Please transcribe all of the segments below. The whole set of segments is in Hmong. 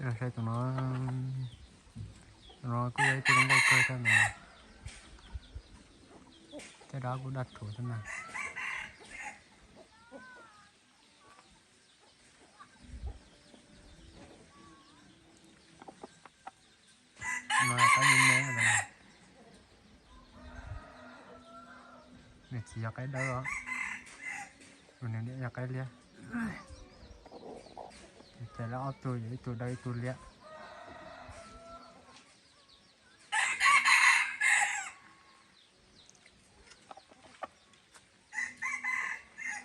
Saib tus no, tus no kuj yog ib tug zoo nkauj kawg thiab no. Tej dab kuj daj thuv thiab na. No yog qaib me me no. Nws tsis yog qaib dawb os, nws yog qaib liab. Ces lawv ob tug, yog ib tug dawb ib tug liab.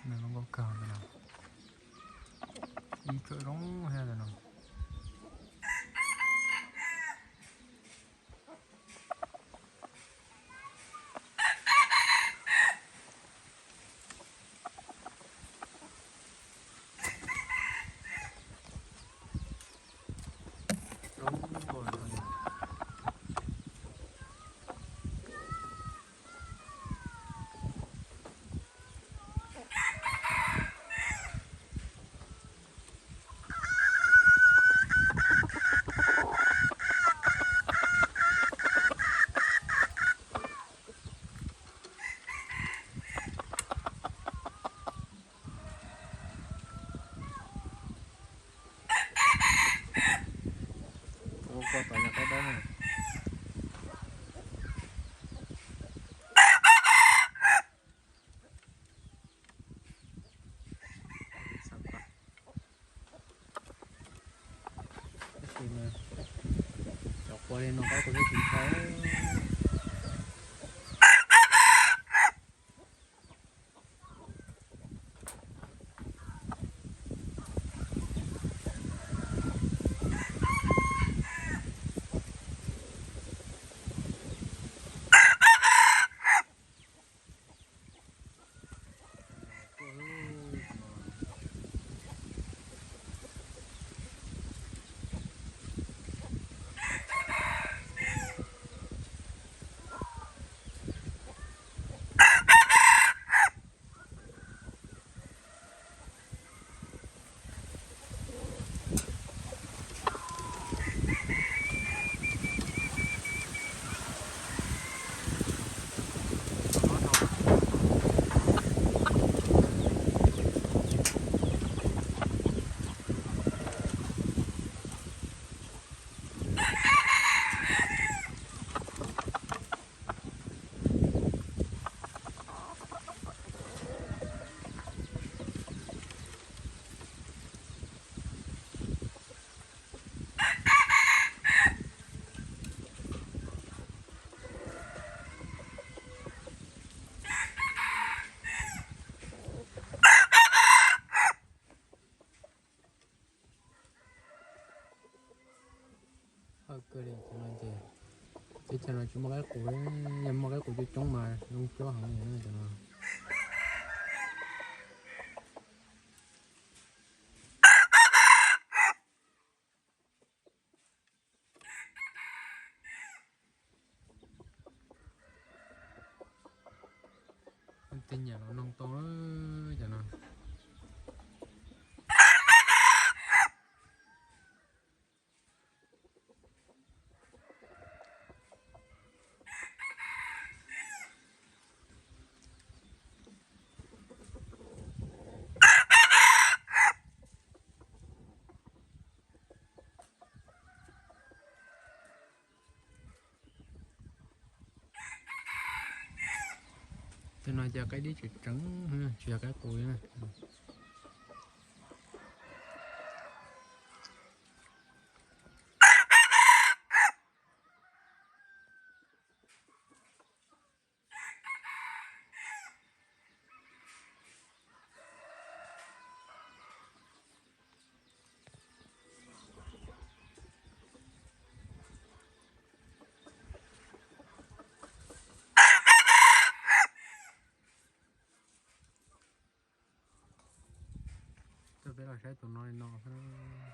Nws zoo nkauj kawg no. Ib tsuam zoo thiab no. Ua koj tau yog qaib dawb na. Tab sis mas cov qua li no qaib kuv twb tsis ntshai. Haj kawg li cov no ces teb chaws no tsis muaj qaib qus, yog muaj qaib qus coob coob mas zoo cuab heev li na cov no. Tej nyiam los noog tau cov no. Tej no ces qaib dib tseem tseem, tsis yog qaib qus na. Coj peb los saib tus no li no xwb.